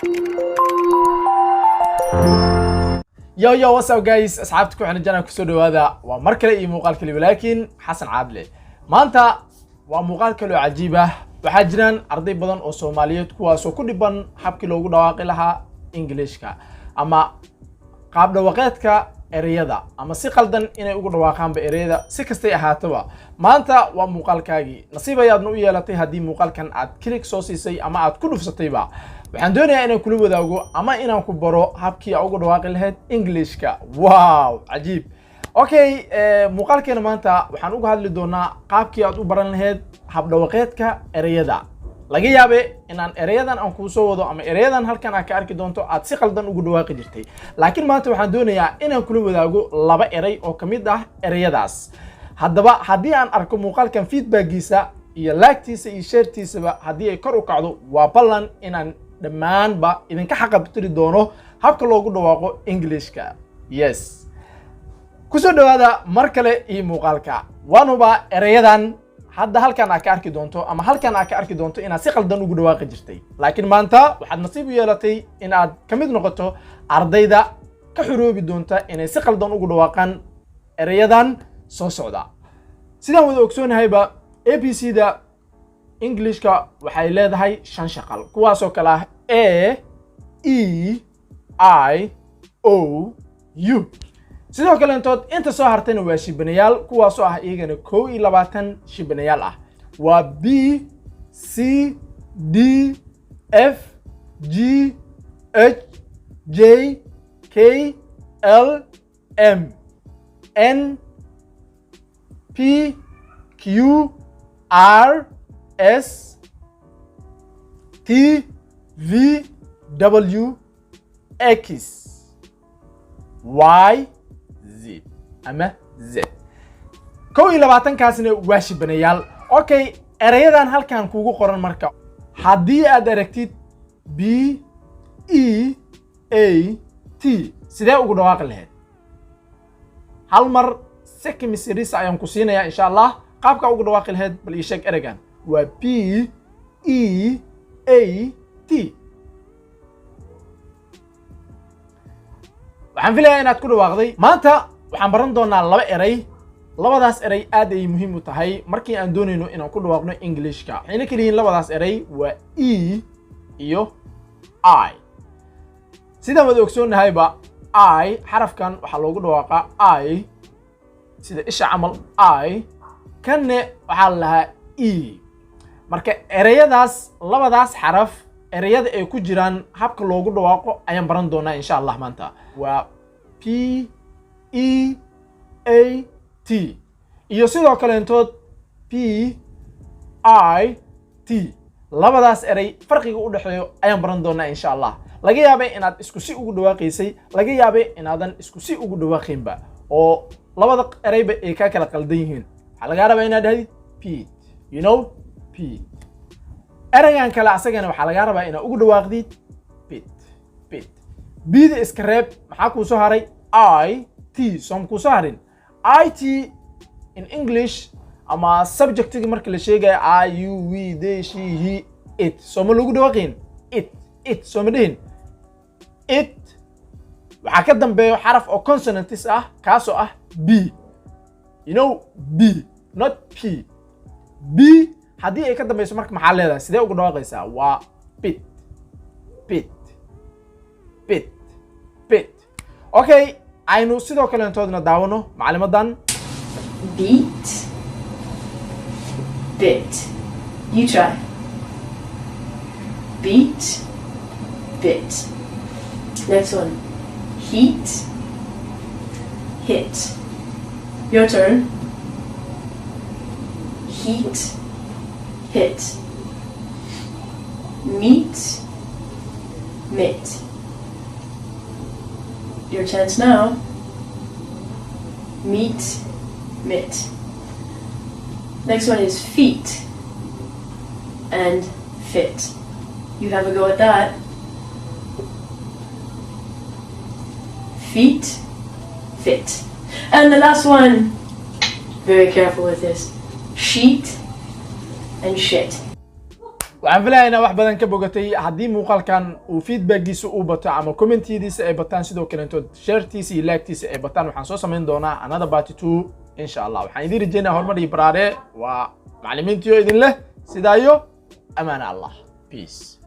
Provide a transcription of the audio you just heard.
Yo yo, what's up guys? Asxaabta ku xiran channel, kusoo dhawaada. Waa mar kale iyo muuqaal kale, walaakiin Xasan Caadle. Maanta waa muuqaal kale oo cajiib ah. Waxaa jiraan arday badan oo Soomaaliyeed kuwaasoo ku dhiban habkii loogu dhawaaqi lahaa Englishka ama qaab dhawaqeedka ereyada, ama si qaldan inay ugu dhawaaqaanba ereyada. Si kastay ahaataba, maanta waa muuqaalkaagii. Nasiib ayaadna u yeelatay haddii muuqaalkan aad click soo siisay ama aad ku dhufsatayba. Waxaan doonayaa inaan kula wadaago ama inaan ku baro habkii aa ugu dhawaaqi lahayd Englishka. Wow, cajiib. Okay, muuqaalkeena maanta waxaan uga hadli doonaa qaabkii aad u baran lahayd habdhawaqeedka ereyada. Laga yaabe inaan ereyadan aan kuu soo wado ama ereyadan halkan aad ka arki doonto aad si qaldan ugu dhawaaqi jirtay, laakiin maanta waxaan doonayaa inaan kula wadaago laba erey oo ka mid ah ereyadaas. Haddaba haddii aan arko muuqaalkan feedbackgiisa iyo like-tiisa iyo share-tiisaba haddii ay kor u kacdo, waa ballan inaan dhammaanba idinka xaqabtiri doono habka loogu dhawaaqo Englishka. Yes, kusoo dhawaada mar kale iyo muuqaalka. Waan hubaa ereyadan hadda halkan aad ka arki doonto ama halkan aad ka arki doonto inaad si qaldan ugu dhawaaqi jirtay, laakiin maanta waxaad nasiib u yeelatay inaad ka mid noqoto ardayda ka xoroobi doonta inay si qaldan ugu dhawaaqaan ereyadan soo socda. Sidaan wada ogsoonahayba, ABC da Englishka waxay leedahay shan shaqal, kuwaasoo kale ah A, E, I, O, U. Sidoo kaleentood, inta soo hartayna waa shibanayaal, kuwaasoo ah iyagana 21 shibanayaal ah. Waa B, C, D, F, G, H, J, K, L, M, N, P, Q, R, S, T, V, W, X, Y, Z ama Z. 21-kaasna waa shibanayaal. Okay, erayadan halkan kugu qoran marka haddii aad aragtid B E A T, sidee ugu dhawaaqi lahayd? Hal mar sekimisris ayaan ku siinayaa, insha Allah. Qaabka ugu dhawaaqi lahayd bal ii sheeg. Ereygan waa B E A T. Waxaan filayaa inaad ku dhawaaqday. Maanta waxaan baran doonaa laba erey. Labadaas erey aad ay muhiim u tahay markii aan doonayno inaan ku dhawaaqno Englishka. Waxayna kala yihiin labadaas erey waa E iyo I. Sidaan wada ogsoonnahayba, I xarafkan waxaa loogu dhawaaqaa I, sida isha camal I. Kanne waxaa la lahaa E. Marka ereyadaas, labadaas xaraf, ereyada ay ku jiraan habka loogu dhawaaqo ayaan baran doonaa, insha Allah. Maanta waa P E A T iyo sidoo kaleentood P I T. Labadaas erey farqiga u dhexeeyo ayaan baran doonaa, insha Allah. Laga yaabay inaad isku si ugu dhawaaqaysay, laga yaabay inaadan isku si ugu dhawaaqaynba oo labada ereyba ay kaa kala qaldan yihiin. Waxaa lagaa rabaa inaad dhahdid peat, peat. Ereygan kale asagana waxaa lagaa rabaa inaad ugu dhawaaqdid bit, bit. Bida iska reeb. Maxaa kuu soo haray? I T soom kuu soo harin? I T in English ama subjectiga marka la sheegayo, I, you, we, they, she, he, it, sooma lagu dhawaaqayn? It, it sooma dhihin? It waxaa ka dambeeyo xaraf oo consonants ah, kaasoo ah B. B, not P. B haddii ay ka dambeyso marka maxaa leedahay? Sidee ugu dhawaaqaysaa? Waa bit, bit, bit, bit. Okay, aynu sidoo kaleentoodna daawano maclimadan. Beat, bit. You try. Beat, bit. Next one. Heat, hit. Your turn. Heat, hit. Meet, mit. Your chance now. Meet, mit. Next one is feet and fit. You have a go at that. Feet, fit. And the last one, very careful with this. Sheet and shit. Waxaan filayaa inaa wax badan ka bogatay. Haddii muuqaalkan uu feedbackgiisa uu bato ama commentiyadiisa ay bataan, sidoo kaleentood sharetiisa iyo like-tiisa ay bataan, waxaan soo samayn doonaa another part two, insha Allah. Waxaan idiin rajeynaya horumar iyo baraare. Waa macallimiintiyo idin leh sidaa iyo amaana Allah. Peace.